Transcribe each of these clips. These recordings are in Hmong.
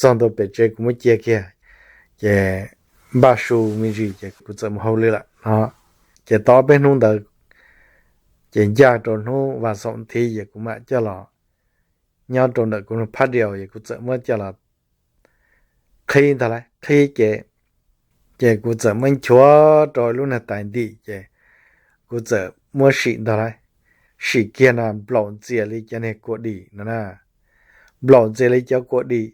txog ntua pem tsev kuv muab cia kiag, ces npaj su me ntsis ces kuv txawm mus hauj lwm lawm no. Ces tau ob peb hnub ntawd ces ncaj rau hnub vas xaum thiv ces kuv mam coj los nyob rau ntawm kuv phab diaus es kuv txawm muab coj los qhib ntag lauj. Qhib ces, ces kuv txawm muab nchuav rau lub niag tais ntim ces kuv txawm muab sim ntag lauj. Sim kiag no nplaum ntxias li cov niag kua dim no na, nplaum ntxias li cov kua dim.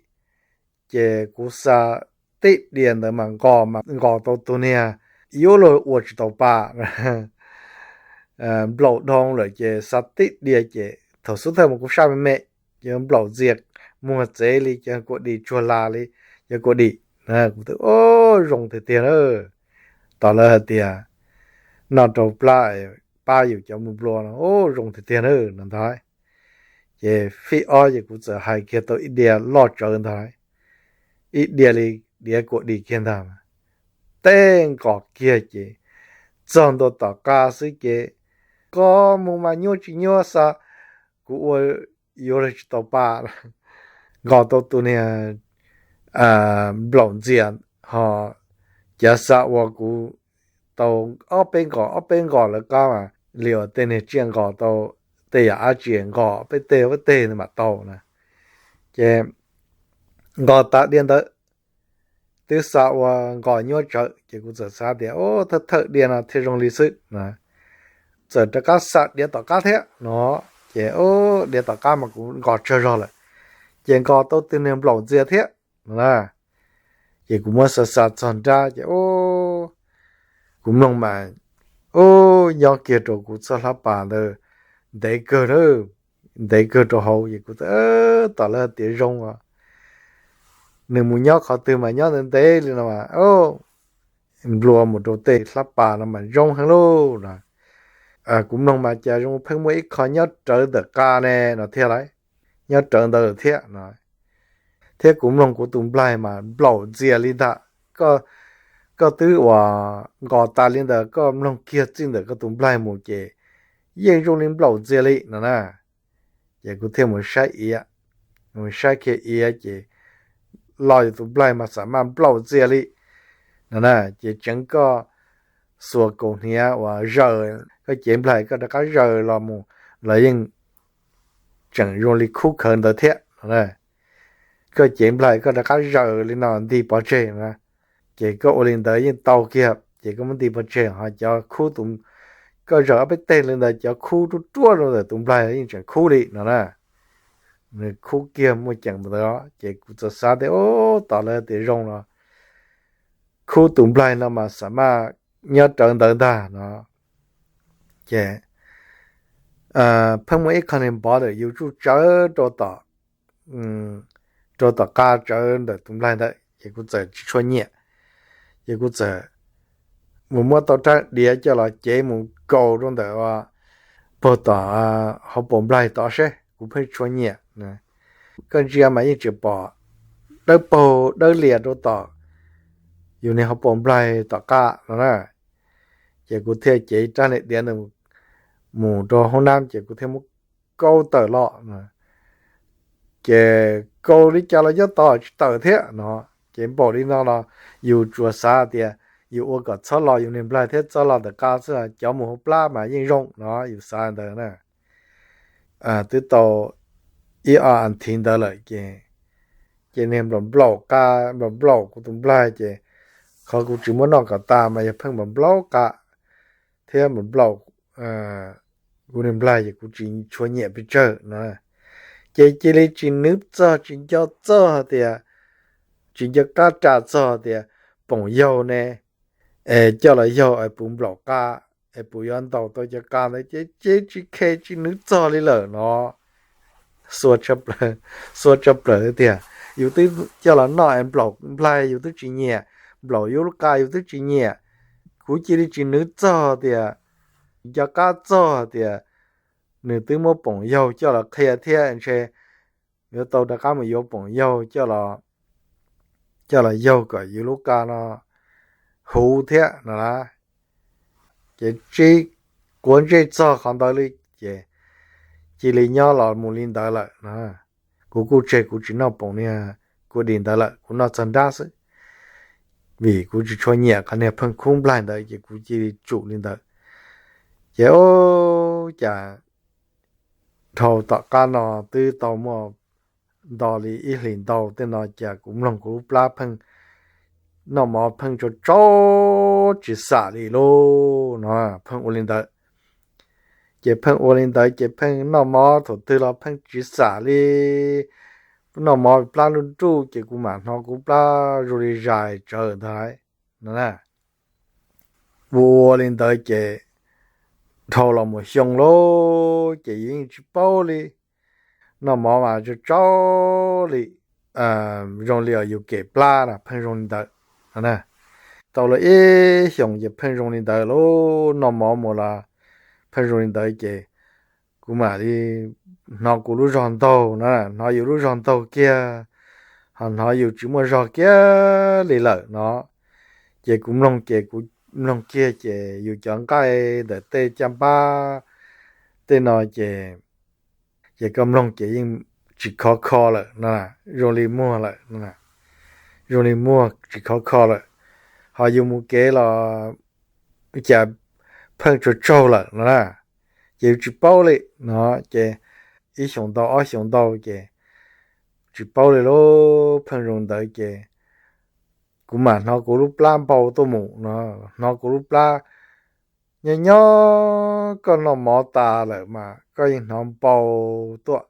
Ces kuv xa tib diav ntawd mas nqos mas nqos tau tus niag yuav luag ua tsis tau pa nplaum dhau lawm ces xa tib diav ces thaum xub thawj mas kuv saj me me, ces nplaum ntxias muag txev li cov kua dim, tsuag las li cov kua dim. Kuv tias, Ub, zoo tiag tiag na. Tom lawv hais tias noj rau plab pab yus cov nplua no, Ub, zoo tiag tiag na, no ntag. Ces fij ob ces kuv txawm hais kiag tau ib diav loj tsawv ntag, ib diav li diav kua dim kiag ntag. Teb nqos kiag ces txog ntua tom qab xwb ces nqos mus mas nyuaj tsis nyuaj, xa kuv ua yuav luag tsis tau pa, nqos tau tus niag nplaum ntxias ho. Cav xa ua kuv tau ob peb nqos, ob peb nqos lawv qab mas li uas tej niag tsiaj nqos tau tej yam dab tsi, nqos peb teg peb teg mam tau na. Ces nqos tas diav ntawd, twb xa ua nqos nyuaj tsawv ces kuv txawm xav tias, Ub, thawj thawj diav no thiaj zoo li xwb na. Txawm rov qab xa diav tom qab thiab no, ces ub, diav tom qab mas kuv nqos tsawg zog lawm, ces nqos tau tus niag nplaum ntxias thiab no na. Ces kuv muab xa xa txog nrab ces ub, kuv mloog mas ub, nyob kiag rau kuv txoj hlab pas ntawd ntev kawg na, ntev kawg rau hauv ces kuv tias, Tom lawv tias zoo os, nws mus nyob qhov twg mas nyob ntev ntev li no mas nplua mus rau tej hlab pas no mas zoo heev lauj no. Kuv mloog mas cas zoo pheej muaj ib qho nyob rawv ntawm qab ne no thiab lauj, nyob rawv ntawd thiab no. Thiab kuv mloog kuv tus nplaig mas nplaum ntxias li ntag. Koj twb uas nqos tas li ntawd, koj mloog kiag txij ntawm koj tus nplaig mus ces yeej zoo li nplaum ntxias li no na. Ces kuv thiaj mus saib iav, mus saib kiag iav ces los yus tus nplaig mas xam maj nplaum ntxias li no na. Ces tseev koj xuas kaus hniav uas zaws, koj cev nplaig koj rov qab zaws los mus los yeej tseem zoo li khub khawv ntawd thiab no. Koj cev nplaig koj rov qab zaws li no nti pov tseg na, ces koj ua li ntawd yeej tau kiag, ces koj muab nti pov tseg ho cov khub, koj zaws ob peb teg li ntawd cov khub ruaj ruaj rau ntawm tus nplaig yeej tseem khub li no na. Nws khub kiag muaj ceem ntawd ces kuv txawm xav tias, Ub, tom lawv tias zoo los khub tus nplaig no mas xam maj nyob rawv ntawd ntag no. Ces pheej muaj ib qho niag npov ntawm yus tsuj tsawv rau tom, rau tom qab tsawv ntawm tus nplaig ntawd ces kuv txawm tsis tshua nyiam. Ces kuv txawm mus muab tau rab diav coj los cev mus kaus rau ntawm puag tom hauv paus nplaig tod seb, kuv pheej tshua nyiam. Koj ntsia mas yeej tseem pom dawb paug dawb lias rau tom yus niag hauv paus nplaig tom qab no na. Ces kuv thiaj cev rab niag diav ntawd mus rau hoob nab ces kuv thiaj muab kaus tawm los. Ces kaus li cas los nyob tod tsis tawm thiab no. Ces npaum li no los yus tsuas xav tias yus ua kom txhob los yus niag nplaig thiab txhob los ntawm qab xwb, cov mus hauv plab mas yeej zoo no, yus xav ntawd na. Twb tau ib ob as thiv ntawd lawm ces, ces niag nplaum nplaum qa, nplaum nplaum kuv tus nplaig ces qhov kuv tsis muab noj kom tas mas yog pheej nplaum nplaum qa thiab nplaum nplaum kuv niag nplaig ces kuv tsis tshua nyiam pes tsawg no. Ces cia li tsis nws txog, tsis nco txog tias, tsis nco qab ras txog tias poom yaug ne, es coj los yaug es puas nplaum qa, es puas yuav ntaus tau cov qa ntawd ces, ces tsis khe tsis nws txog li lawm no. Xua tshaj plaws tiag, yus twb coj los noj es nplaum nplaig yus twb tsis nyiam, nplaum yuav lub qa yus twb tsis nyiam. Kuv cia li tsis nws txog tias, nco qab txog tias nws twb muab poom yaug coj los qhia thiab, ntshe yuav tau rov qab mus yuav poom yaug coj los, coj los yaug kom yus lub qa no huv thiab no lauj. Ces tsis quav ntsej txog qhov ntawd li ces cia li nyob los mus li ntawd lawm na. Kuv kuj tseg kuv tsis noj poom niag kua dis ntawd lawm, kuv noj txog nrab xwb. Vim kuv tsis tshua nyiam qhov niag pheej khub nplaig ntawd ces kuv cia li tsum li ntawd. Ces ub, cas dhau tom qab no twb tau muaj nto li ib hlis ntau tej no cas kuv mloog kuv lub plab pheej noj mov pheej tsau tsau tsis xam li lauj no, pheej ua li ntawd. Ces pheej ua li ntawd ces pheej noj mov thaum twg los pheej tsis xam li. Noj mov plab nruj nruj ces kuv mam hnov kuv plab zoo li zais tsawv ntag no na. Ua ua li ntawd ces dhau los mus xyoo lauj ces yus yeej tsis paub li. Noj mov mas tsau tsau li, zoo li yus kem plab na, pheej zoo li ntawd no na. Tau lawm ib xyoos ces pheej zoo li ntawd lauj, noj mov mus los pheej zoo li ntawd ces kuv mam li hnov kuv lub zog ntaug na, hnov yus lub zog ntaug kiag, ho hnov yus tsis muaj zog kiag li lawm no. Ces kuv mloog ces kuv mloog kiag ces yus cov nqaij ntawm tej caj npab tej no ces, ces koj mloog ces yeej tsis khov kho lawm no, zoo li muag lawm, zoo li muag tsis khov kho lawm. Ho yus mus kev los cas pheej tsaug tsaug lawm no na, ces yus tsis paub li no. Ces ib xyoos ntau ob xyoos ntau ces tsis paub li lauj, pheej zoo ntawd ces kuv mam hnov kuv lub plab npau tuaj mus no, hnov kuv lub plab nyob nyob koj noj mov tas lawm mas koj yeej hnov npau tuaj,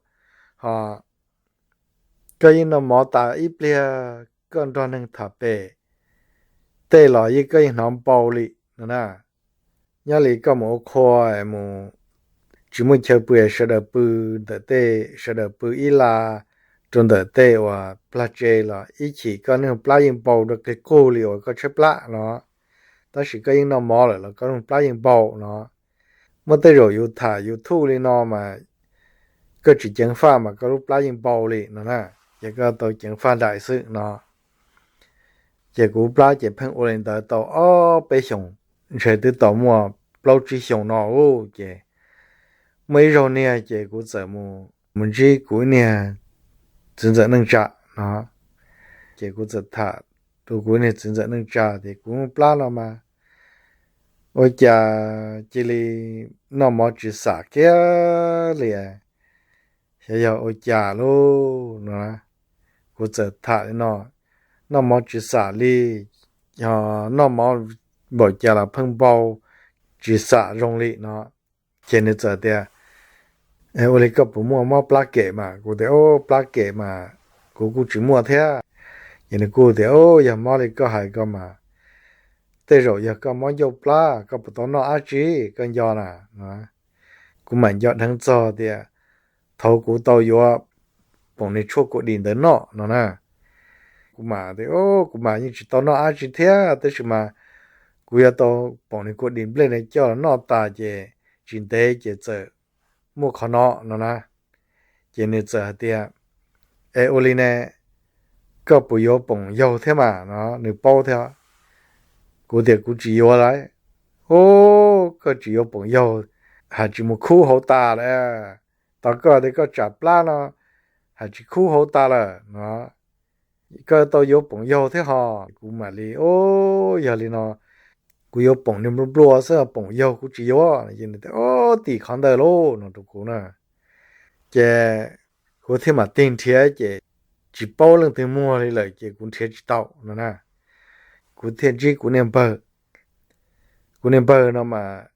ho koj yeej noj mov tas ib pliag koj nrog neeg tham pem tej los yeej koj yeej hnov npau li no na. Nyob li koj mus ua qhua mus tsis muaj chaw pw, sawv daws pw ntawm tej, sawv daws pw ib laj rau ntawm tej uas plag tse los ib chim koj niag plab yeej npau rau qig qug li uas koj tshaib plab no, tab sis koj yeej noj mov lawm los koj niag plab yeej npau no. Muaj tej zaum yus tham YouTube li no mas koj tsis ceev faj mas koj lub plab yeej npau li no na, ces koj tau ceev faj daim xwb no. Ces kuv plab ces pheej ua li ntawd tau ob peb xyoos, ntshe twb tau muaj plaub tsib xyoos no ub. Ces muaj ib zaug niag ces kuv txawm mus ntsib kuv ib niag txiv ntxawm neej tsa no, ces kuv txawm tham rau kuv niag txiv ntxawm neej tsa tias kuv plab no mas ua cas cia li noj mov tsis xam kiag li, xyov yog ua cas lauj no. Kuv txawm tham li no, noj mov tsis xam li, yog noj mov npaum cas los pheej npau tsis xam zoo li no. Ces nws txawm tias, ua li koj puas muaj mob plab kem mas? Kuv tias, o, plab kem mas kuv kuj tsis muaj thiab. Ces nws kuj tias, o, yog mob li koj hais ko mas tej zaum yog koj mob ncauj plab, koj puas tau noj dab tsi koj nco na no. Kuv mam nco dheev txog tias thaum kuv tau yuav poom niag tshuaj kua dis ntawd noj no na. Kuv mam tias, o, kuv mas yeej tsis tau noj dab tsi thiab, tab sis mas kuv yuav tau poom niag kua dis nplej no coj los noj tas ces tsis ntev ces txawm muaj qhov no no na. Ces nws txawm hais tias, es ua li ne, koj puas yuav poom yaug thiab mas no, nws paub thiab. Kuv tias kuv tsis yuav lawm. O, koj tsis yuav poom yaug, hais tsis mus khub hauv tas lawm. Tos koj tias koj tsam plab no, hais tsis khub hauv tas lawm no, koj tau yuav poom yaug thiab ho. Kuv mam li, o, yog li no kuv yuav poom niag nplua nplua xwb, poom yaug kuv tsis yuav. Ces nws tias, o, tim qhov ntawd lauj no rau kuv na. Ces kuv thiaj mam tig nrhiav ces tsis paub leej twg muag li lawm ces kuv nrhiav tsis tau no na. Kuv thiaj ntsib kuv niag npawg. Kuv niag npawg no mas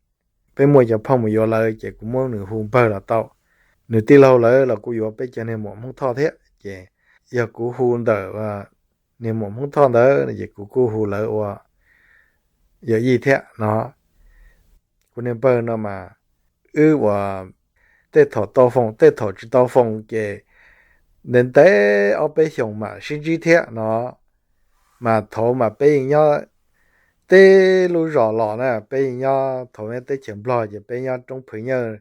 peb muaj cov phooj mus yuav lawv ces kuv muab nws hu npawg los tau. Nws tij laug lawv los kuj yuav peb cov niag muam Hmoob Thoj thiab ces yog kuv hu ntawm niag muam Hmoob Thoj ntawd ces kuv kuj hu lawv ua yawm yij thiab no. Kuv niag npawg no mas wb ua tej thaum tau foom tej thaum tsis tau foom ces ntev ntev ob peb xyoos mam sib ntsib thiab no. Mas thaum mas peb yeej nyob teb lub zos los na, peb yeej nyob thaum teb chaws Nplog ces peb nyob roob Phwv Nyaj,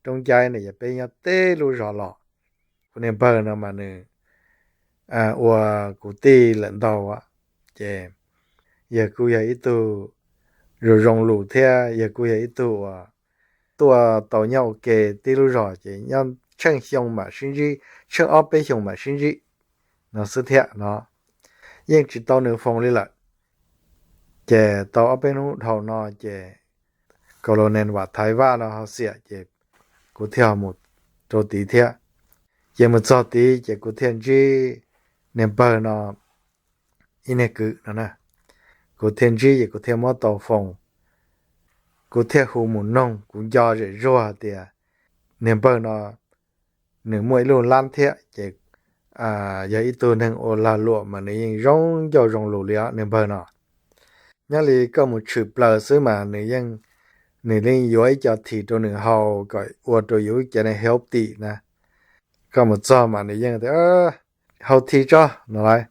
roob Ncaib no ces peb nyob teb lub zos los. Kuv niag npawg no mas nws ua kuv tij lawm ntau, ces yawg kuj yog ib tug zoo zoo lus thiab yawg kuj yog ib tug uas tuaj tau nyob ua ke tib lub zos ces nyob tsheej xyoo mam sib ntsib, tsheej ob peb xyoos mam sib ntsib. no xwb thiab no. Yeej tsis tau nws foos li lawm. Ces tau ob peb hnub dhau no ces Colonel Vam Thaiv Vaj no ho xiam ces kuv thiaj mus rau tid thiab. Ces mus txog tid ces kuv thiaj ntsib niag npawg no ib niag kwv no na. Kuv thiaj ntsib ces kuv thiaj muab tau foos, kuv thiaj hu mus noog, kuv nco zem zuag tias niag npawg no nws muaj ib lub lab thiab ces yog ib tug neeg ua lag luam mas nws yeej zoo ncauj zoo lus li os niag npawg no. Nyob li koj mus tshwm plaws xwb mas nws yeej, nws yeej yuav ib co thim rau nws haus kom ua rau yus lub cev no healthy na. Koj mus txog mas nws yeej tias haus thim tso no lauj.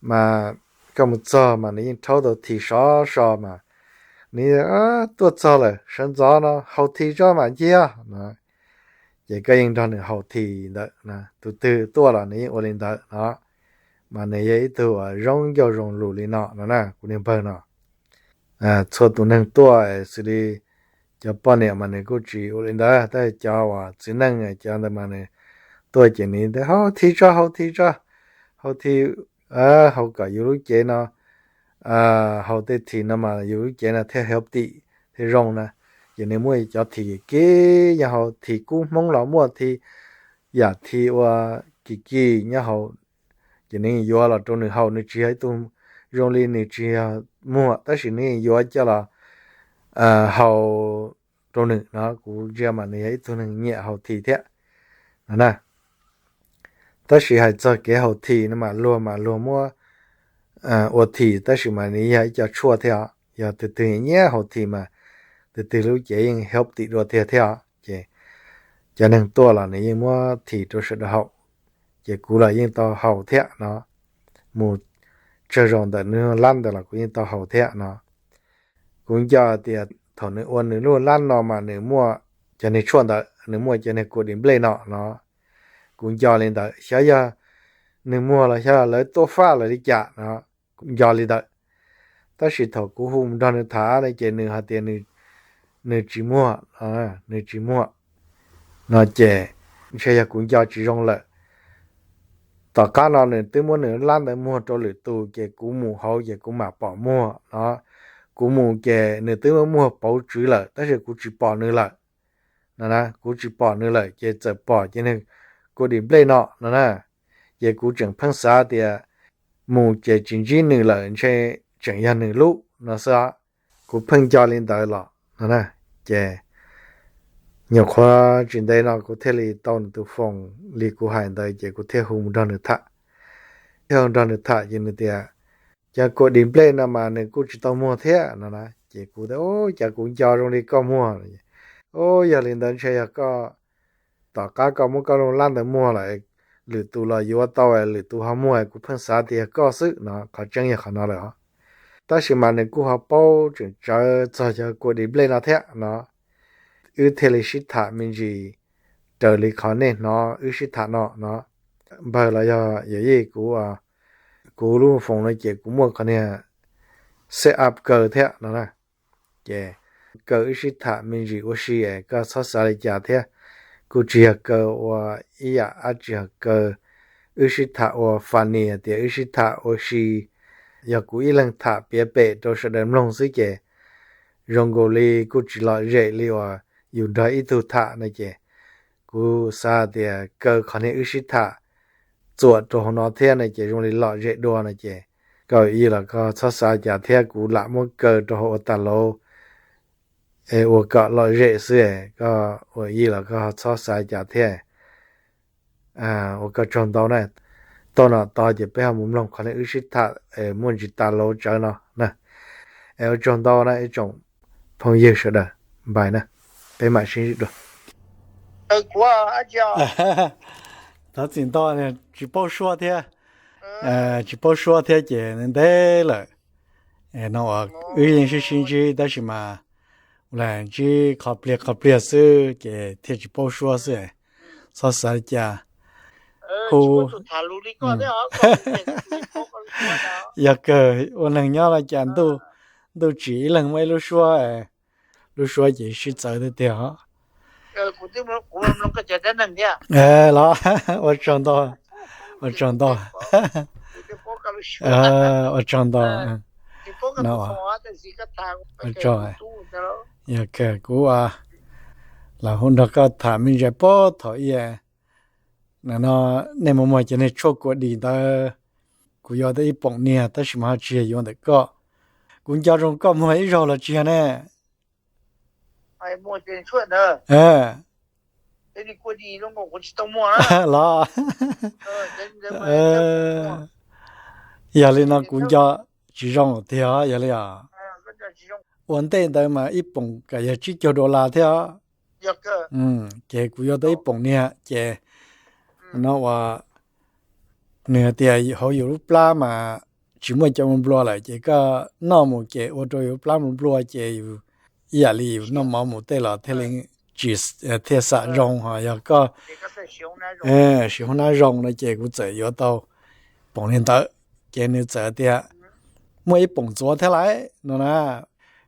Mas koj mus txog mas nws yeej rhaub tau thim sov so mas nws tuaj txog lawm sawv ntxov no haus thim tso mam cia no. Ces koj yeej nrog nws haus thim ntawd na, tus twg tuaj los nws yeej ua li ntawd no. Mas nws yog ib tug uas zoo ncauj zoo lus li no no na kuv niag npawg no. Txhua tus neeg tuaj xws li cov poj niam mas nws kuj tsis ua li ntawd, tab sis cov uas txiv neej cov ntawd mas nws tuaj ces nws tias haus thim tso, haus thim tso, haus thim, haus kom yus lub cev no, haus tej thim no mas yus lub cev no thiaj healthy, thiaj zoo na. Ces nws muaj cov thim kim kim nyob hauv, thim kub hmoob los muaj, thim yam thim ua kim kim nyob hauv. Ces nws yuav los rau nws haus, nws tsis yog ib tug, zoo li nws tsis yog muag tab sis nws yuav coj los haus rau nws no. Kuv ntsia mas nws yog ib tug neeg nyiam haus thim thiab no na. Tab sis hais txog kev haus thim no mas luag mas luag muab ua thim tab sis mas nws yog ib co tshuaj thiab os. Yog tus twg nyiam haus thim mas tus twg lub cev yeej healthy dua tiag thiab os. Ces cov neeg tuaj los nws yeej muab thim rau sawv daws haus. Ces kuv los yeej tau haus thiab no. Mus tsawg zaus ntawm nws lab ntawd los kuv yeej tau haus thiab no. Kuv nco tias thaum nws ua nws lub lab no mas nws muaj cov niag tshuaj ntawd, nws muaj cov niag kua dis nplej no no. Kuv nco li ntawd, xyov yog nws muag los xyov lawv tuaj faj lawv li cas no, kuv nco li ntawd. Tab sis thaum kuv hu mus nrog nws tham no ces nws hais tias nws tsis muag, nws tsis muag no ces ntshe yog kuv nco tsis zoo lawm. Tom qab no nws twb muab nws lab ntawd muag rau lwm tus ces kuv mus hauv ces kuv mam pom muag no. Kuv mus ces nws twb muab muag pauv tswv lawm tab sis kuv tsis pom nws lawm no na, kuv tsis pom nws lawm ces txawm pom ces nws kua dis nplej no no na. Ces kuv tseem pheej xav tias mus ces tsis ntsib nws lawm ntshe tseem yog nws lub no xwb. Kuv pheej nco li ntawd los no na. Ces nyuam qhuav tsis ntev no kuv thiaj li tau nws tus foos li kuv hais ntawd ces kuv thiaj hu mus nrog nws tham. Thiaj hu nrog nws tham ces nws tias cov kua dis nplej no mas nws kuj tsis tau muag thiab no na. Ces kuv tias cas kuv nco zoo li koj muag. Ub, yog li ntawd ntshe yog koj, tom qab koj muab koj lub lab ntawd muag lawm, lwm tus los yuav tau, lwm tus ho muag, kuv pheej xav tias yog koj xwb no, qhov tseeb yog qhov no lawm os. Tab sis mas nws kuj ho paub tseem tsawv txog cov kua dis nplej no thiab no. Wb thiaj li sib tham me ntsis raws li qhov nej hnov wb sib tham no no. Npawg los yog yawm yij kuv, kuv lub foos no ces kuv muaj qhov niag set up kaw thiab no na. Ces kaw wb sib tham me ntsis ua si es koj txhob xav li cas thiab. Kuj tsis yog kaw ua ib yam dab tsi, yog kaw wb sib tham ua funny tias wb sib tham ua si, yog kuv ib leeg tham piav pem rau sawv daws mloog xwb ces zoo nkaus li kuj tsis lom zem li uas yus nrog ib tug tham no ces kuv xav tias kaw qhov niag wb sib tham txuam rau hauv no thiab no ces zoo li lom zem dua no ces koj ua yij los koj txhob xav cas thiab, kuv lam muab kaw rau hauv ua tas lauv es ua kom lom zem xwb, koj ua yij los koj txhob xav cas thiab. Ua koj tsaug ntau na. Tau no tod ces peb ho mus mloog qhov niag wb sib tham muaj ntsis tas lauv tsawv no na. Es ua tsaug ntau na ib tsoom phooj ywg sawv daws, npais na, peb mam sib ntsib dua. Thov txim ntau, tsis paub suab thiab, tsis paub suab thiab ces ntev lawm. No wb yeej sib sib ntsib tab sis mas ua li ntsib qhov pliag qhov pliag xwb ces thiaj tsis paub suab xwb. Txhob xav li cas. Hu, yog kawg ua neeg nyob li cas, ntuj tsim ib leeg muaj ib lub suab, lub suab ces sib txawv tiag tiag os. Los ua tsaug ntau. Ua tsaug ntau. Ua tsaug ntau. No, ua tsaug. Yog kawg kuv los hu nrog koj tham me ntsis puag thaum ub. No nej mus muag cov niag tshuaj kua dis ntawd, kuv yuav tau ib poom niag tab sis mas ho tsis yog yuav ntawm koj. Kuv nco zoo koj muag ib zaug los tsis yog ne? Los, yog li no kuv nco tsis zoo tiag yog li os. Ua ntej ntawd mas ib poom kam yog tsib caug dollar thiab. Ces kuv yuav tau ib poom niag ces no ua nws hais tias hauv yus lub plab mas tsis muaj cov nplua lawm ces koj noj mus ces ua rau yus lub plab nplua ces yus ib yam li yus noj mov mus tej los thiaj li tsis, thiaj xam zoo. Ho yog koj siv hoob nab zoo no ces kuv txawm yuav tau poom niag ntawd. Ces nws txawm tias muaj ib poom ntxuav thiab lauj no na.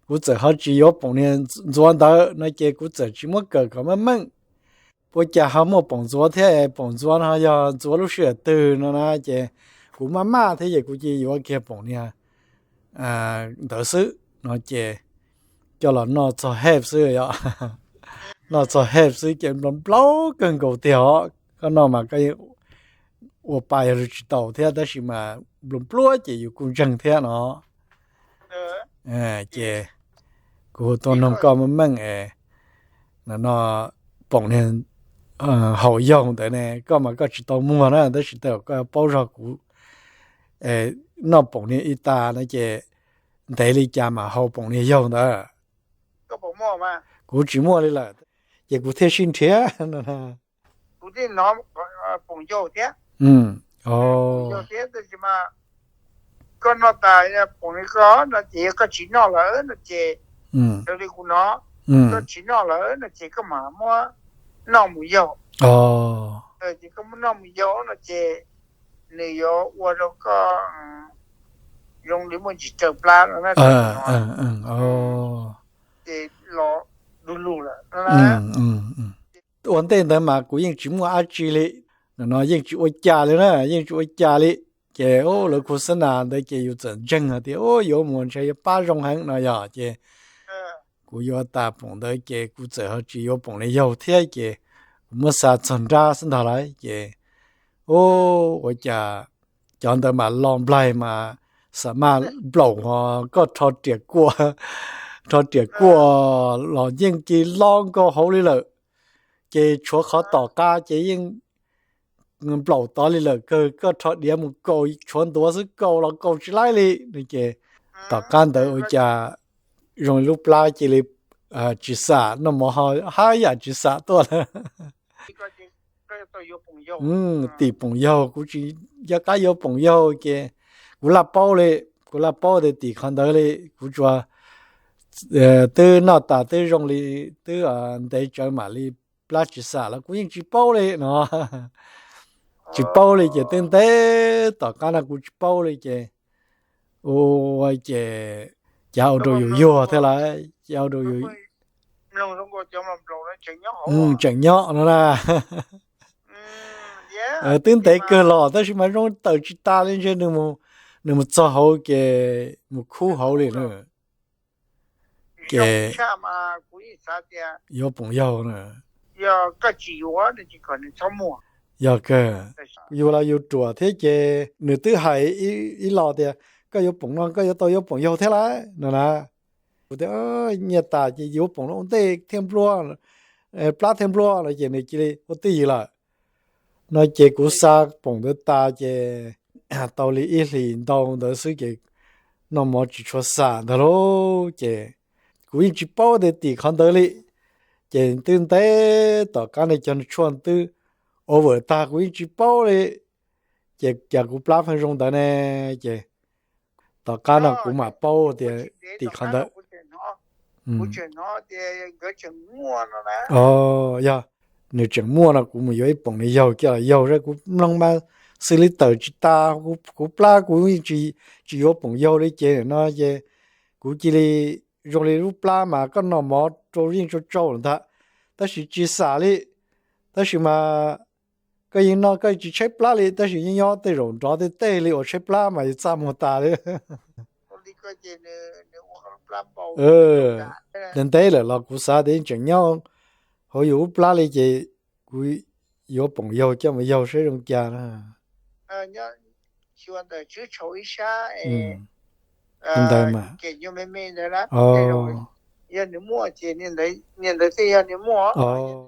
Kuv txawm ho tsis yuav poom niag ntxuav ntawd no ces kuv txawm tsis muab kawm kom meej meej. Ua cas ho muaj poom ntxuav thiab, poom ntxuav no yog ntxuav lub sij hawm twg no na. Ces kuv maj maj thiab ces kuv cia yuav kiag poom niag ntawd xwb no ces coj los noj txog hej xwb yom. Noj txog hej xwb ces nplua nplaub kawg nkaus tiag os. Koj noj mas koj ua pa yog lug tsis tau thiab tab sis mas nplua nplua ces yus kuj ntseeg thiab no. Ces kuv hu tuaj noog koj meej meej es no poom niag haus yaug ntawd ne, koj mas koj tsis tau muag na tab sis tej zaum koj paub zog kuv noj poom niag ib tas no ces ntev li cas mam haus poom niag yaug ntawd. Kuv tsis muaj li lawm ces kuv thiaj sib nrhiav no. Koj noj tas poom niag ko no ces yog koj tsis noj lawm no ces raws li kuv no, koj tsis noj lawm no ces koj mam muab noj mus yaug. Ces koj muab noj mus yaug no ces nws yuav ua rau koj zoo li muaj ntsis raws plab no na. Ces los du lug lawm. Ua ntej ntawd mas kuv yeej tsis muaj dab tsi li, no yeej tsis ua cas li na, yeej tsis ua cas li. Ces lawv khu xab nas ntawd ces yus txawm ntseeg hais tias yuav mus ntshe yuav pab zoo heev no yog ces kuv yuav tas poom ntawd ces kuv txawm ho tsis yuav poom niag yaug thiab ces kuv muab xa txog nrab xwb ntag lauj. Ces ua cas cov ntawd mas los nplaig mas xa maj nplaum ho koj rho riam kuaj, rho riam kuaj los yeej ci lo nkaus hauv li lawm. Ces tshuav qhov tom qab ces yeej nplaum tod li lawm, kawg koj rho diav mus kaus tshuav ntuav xwb kaus los kaus tsis laib li no ces tom qab ntawd ua cas zoo li lub plab cia li tsis xam, noj mov ho haj yam tsis xam tuaj lawm. Tim poom yaug kuv tsis nco qab yuav poom yaug ces kuv laj paub li, kuv laj paub tias tim qhov ntawd li, kuv tsuas twb noj tas twb zoo li, twb ntev tsawv mam li plab tsis xam los kuv yeej tsis paub li no. Tsis paub li ces twb ntev tom qab no kuv tsis paub li ces ua ces cav ua rau yus yuag thiab lauj, cav ua rau yus tseem nyob no na. Twb ntev kawg los tab sis mas zoo tawm tsis tas li ntshe nws mus txog hauv ces mus khub hauv li na. Ces yuav poom yaug na. Yog kawg, yus los yus ruam thiab ces nws twb hais ib los tias koj yuav poom no koj yuav tau yuav poom yaug thiab lauj no na. Kuv tias nyiaj tas ces yuav poom no ua ntej thiaj nplua, plab thiaj nplua no ces nws cia li ua tij yws lawm. No ces kuv xa poom ntawd tas ces tau li ib hlis ntau ntawd xwb ces noj mov tsis tshua xam ntag lauj. Ces kuv yeej tsis paub tias tim qhov ntawd li. Ces twb ntev tom qab no cov tshuaj twb over tag kuv yeej tsis paub li. Ces cas kuv plab pheej zoo ntawd ne. Ces tom qab no kuv mam paub tias tim qhov ntawd. Yog nws tseem muaj no kuv mus yuav ib poom niag yaug coj los yaug saib, kuv mloog mas xws li tawm tsis tas, kuv plab kuv yeej tsis yuav poom yaug li ces no ces kuv cia li zoo li lub plab mas koj noj mov rau yeej tsau tsau lawm ntag, tab sis tsis xam li. Tab sis mas Koj yeej noj koj tsis tshaib plab li, tab sis nyob nyob tej zaum nrov tej tej li uas tshaib plab mas yuav txaj muag tas li. Ntev ntev lawm los kuv xav tias tseem nyob hauv yus lub plab li ces kuv yuav poom yaug coj mus yaug saib zoo cas na. Ntawd mas, o,